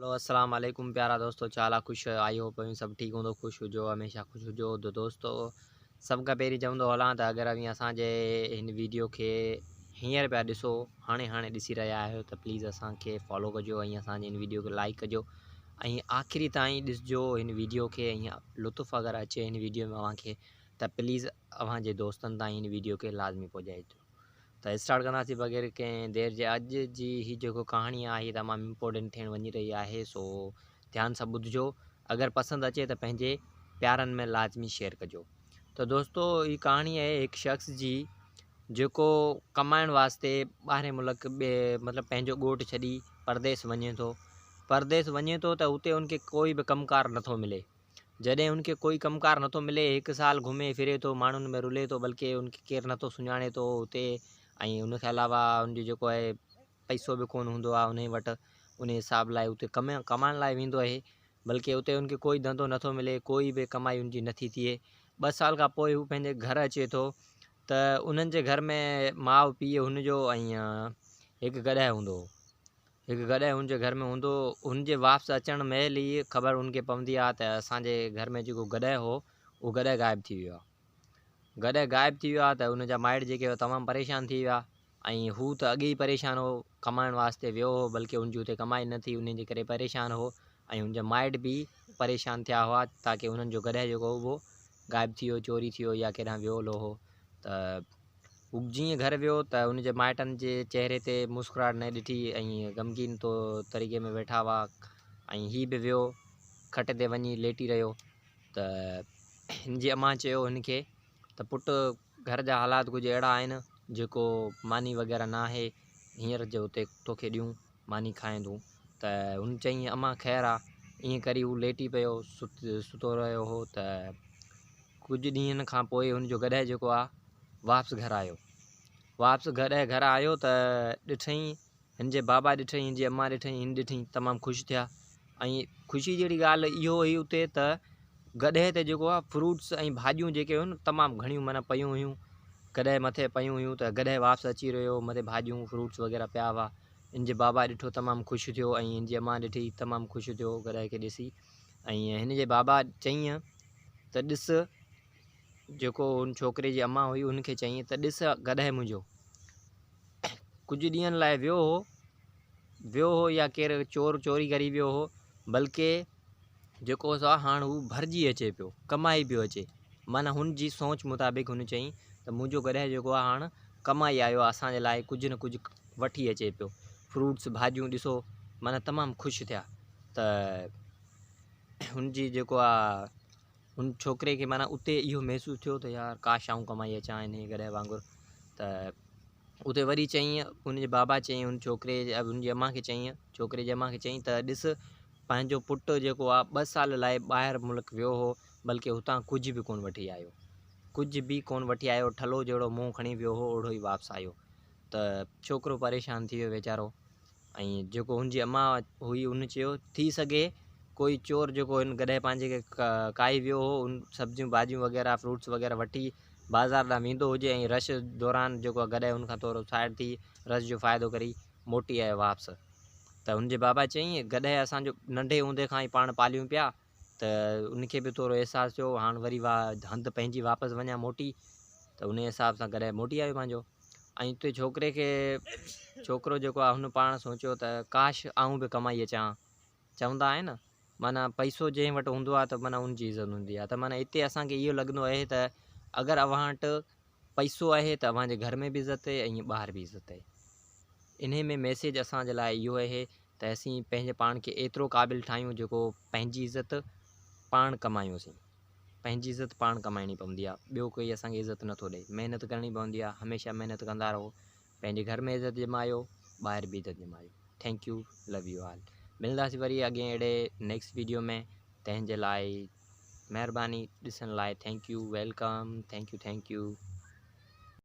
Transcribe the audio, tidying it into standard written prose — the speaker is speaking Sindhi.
هلو السلام عليڪم پيارا دوستو ڇا حال آ خوش آهيو I hope اوهين سڀ ٺيڪ هوندو خوش هجو هميشه خوش هجو تو دوستو سڀ کان پهرين چوندو هلان ته اگر اوهين اسان جي هن ويڊيو کي هينئر پيا ڏسو هاڻي هاڻي ڏسي رهيا آهيو ته پليز اسان کي فالو ڪجو ۽ اسان جي هن ويڊيو کي لائڪ ڪجو ۽ آخري تائين ڏسجو هن ويڊيو کي ۽ لطف اگر اچي هن ويڊيو ۾ اوهان کي ته پليز اوهان جي دوستن تائين هن ويڊيو کي لازمي پهچائجو. ته اسٽارٽ ڪنداسين بغير ڪنهن دير جي اڄ جي هي جيڪو ڪهاڻي آهي هي تمام امپورٽنٽ ٿيڻ وڃي رهي آهي سو ڌيان سان ٻڌجو اگر پسند اچي ته پنهنجي پيارن ۾ لازمي شيئر ڪجو ته دوستو هي ڪهاڻي آهي هڪ شخص جي جيڪو ڪمائڻ واسطي ٻاهرين ملڪ ٻي مطلب پنهنجو ڳوٺ ڇڏي پرديس وڃي ٿو پرديس وڃي ٿو ته اتي ان کي ڪوئي به ڪم ڪار نٿو ملي جڏهن هن کي ڪوئي ڪم ڪار نٿو ملي، هڪ سال گهمي ڦري ٿو، ماڻهن ۾ رلي ٿو، بلڪه هن کي ڪير نٿو سڃاڻي ٿو اتي ۽ ان کان علاوه هن جو جيڪو آهي پئسو به ڪونه هوندو آهي انهي وٽ انهي حساب لاء اتي ڪم ڪمائڻ لاء ويندو آهي بلڪه اتي هن کي ڪوئي ڌنڌو نٿو ملي ڪوئي به ڪمائي هن جي نٿي ٿئي ٻه سال کان پوء هو پنهنجي گهر اچي ٿو ته انهن جي گهر ۾ ماء پيء هن جو ۽ هڪ گڏهه هوندو هو هڪ گڏهه هن جي گهر ۾ هوندو هو. هن جي واپس اچڻ مهل ئي خبر هن کي پوندي آهي ته اسان جي گهر ۾ جيڪو گڏهه هو، اهو گڏهه غائب ٿي ويو آهي. گڏهه غائب ٿي ويو آهي ته هن جا مائٽ جيڪي هئا تمام پريشان ٿي ويا ۽ هو ته اڳي ئي پريشان هو، ڪمائڻ واسطي ويو هو بلڪه هن جي اتي ڪمائي نه ٿي انهي جي ڪري پريشان هو ۽ هن جا مائٽ به پريشان ٿيا هئا تاڪه هنن جو گڏهه جيڪو هو اهو غائب ٿي ويو، چوري ٿي ويو يا ڪيڏانهن ويو هلو هو ته هو جيئن گهر ويو ته هن جي مائٽن جي چهري تي مسڪراهٽ نه ڏٺي ۽ غمگين تو طريقي ۾ ويٺا هئا ۽ هي به ويو کٽ تي وڃي ليٽي رهيو ته هن جي امان چيو هن کي ته پٽ گهر جا حالات ڪجهه اهڙا آهن جيڪو ماني وغيره نه آهي هينئر جو اتي توکي ڏيون ماني کائين تون ته هن چيائين امان خير آ ائين ڪري هو ليٽي پيو ستو رهيو هو ته ڪجهه ڏينهن کان پوء هن جو گڏهه جيڪو آ واپس گهر آيو. واپس گڏهه گهر آيو ته ڏٺئين هن جي بابا ڏٺئين هن جي امان ڏٺئين هن ڏٺئين تمام خوش ٿيا ۽ خوشي جهڙي ڳالهه اهو هئي اتي ته گڏهه تي جيڪو آ فروٽس ۽ ڀاڄيون جيڪي هيون تمام گهڻيون معنيٰ پيون هيون گڏهه مٿي پيون هيون ته گڏهه واپس اچي رهيو مٿي ڀاڄيون فروٽس وغيره پيا هئا هن جي بابا ڏٺو تمام خوش ٿيو ۽ هن جي امان ڏٺي تمام خوش ٿيو گڏهه کي ڏسي ۽ هن جي بابا چيائين ته ڏس جيڪو ان ڇوڪري جي امان هئي ان کي چيائين ته ڏس گڏهه منهنجو ڪجهه ڏينهن لاء ويو هو ويو هو يا ڪير چور چوري ڪري ويو هو بلڪه جيڪو سو هاڻ هو ڀرجي اچي پيو ڪمائي پيو اچي معنيٰ هن جي سوچ مطابق هن چيائين ته منهنجو گڏهه جيڪو آهي هاڻ ڪمائي آيو آهي اسان جي لاء ڪجهه نه ڪجهه وٺي اچي پيو فروٽس ڀاڄيون ڏسو معنيٰ تمام خوش ٿيا ته هن جي جيڪو آ هن ڇوڪري کي معنيٰ اتي اهو محسوس ٿيو ته يار ڪاش آئون ڪمائي اچان انهيء گڏهه وانگر ته اتي وري چيائين هن جي بابا چيائين هن ڇوڪري هن جي امان کي چيائين ڇوڪري جي امان کي چيائين ته ڏس پنهنجو پٽ جيڪو آ ٻه سال لاء ٻاهر ملڪ ويو هو بلڪه هتان ڪجهه به ڪونه وٺي آيو ڪجهه به ڪونه وٺي آيو ٺلهو جهڙو منهن کڻي ويو هو اوڙو ئي واپس آيو ته ڇوڪرو پريشان ٿي ويو ويچارو ۽ جيڪو هن جي امان هئي ان چيو ٿي سگهي ڪوئي چور جيڪو هن گڏهه پنهنجي کي ڪاهي ويو هو ان سبزيون ڀاڄيون وغيره فروٽس وغيره وٺي بازار ڏانهن ويندو هجي ۽ رش دوران جيڪو گڏهه هن کان ٿورو سائيڊ ٿي رش جو فائدو ڪري موٽي آيو واپس ته هن جي بابا چيائين گڏهه اسان جو ننڍي هوندي کان ئي پاڻ پاليون پيا ته ان کي به ٿورو احساس ٿيو هاڻ وري هنڌ پنهنجي واپس وڃان موٽي ته ان حساب سان گڏهه موٽي آيو پنهنجو ۽ اتي ڇوڪري کي ڇوڪرو جيڪو آهي هن پاڻ سوچيو ته ڪاش آئون به ڪمائي اچان چوندا آهن نه معنيٰ پئسو جنهن وٽ هوندو آهي ته معنيٰ ان جي عزت هوندي آهي ته معنيٰ اتي اسانکي اهو لڳندو آهي ته اگر اوهان وٽ پئسو آهي ته اوهان جي گهر ۾ به عزت آهي ۽ ٻاهر به عزت آهي انهي ۾ ميسيج اسان جي لاء اهو آهي ته اسين پنهنجي پاڻ کي ايترو قابل ٺاهيون جيڪو پنهنجي عزت پاڻ ڪمايون اسين پنهنجي عزت پاڻ ڪمائڻي پوندي آهي ٻيو ڪوئي اسان کي عزت نٿو ڏئي محنت ڪرڻي پوندي آهي هميشه محنت ڪندا رهو پنهنجي گهر ۾ عزت ڄمايو ٻاهر به عزت ڄمايو thank you love you all ملنداسين وري اڳئين اهڙي نيڪسٽ ويڊيو ۾ تنهن جي لاء مهرباني ڏسڻ لاء thank you welcome thank you thank you.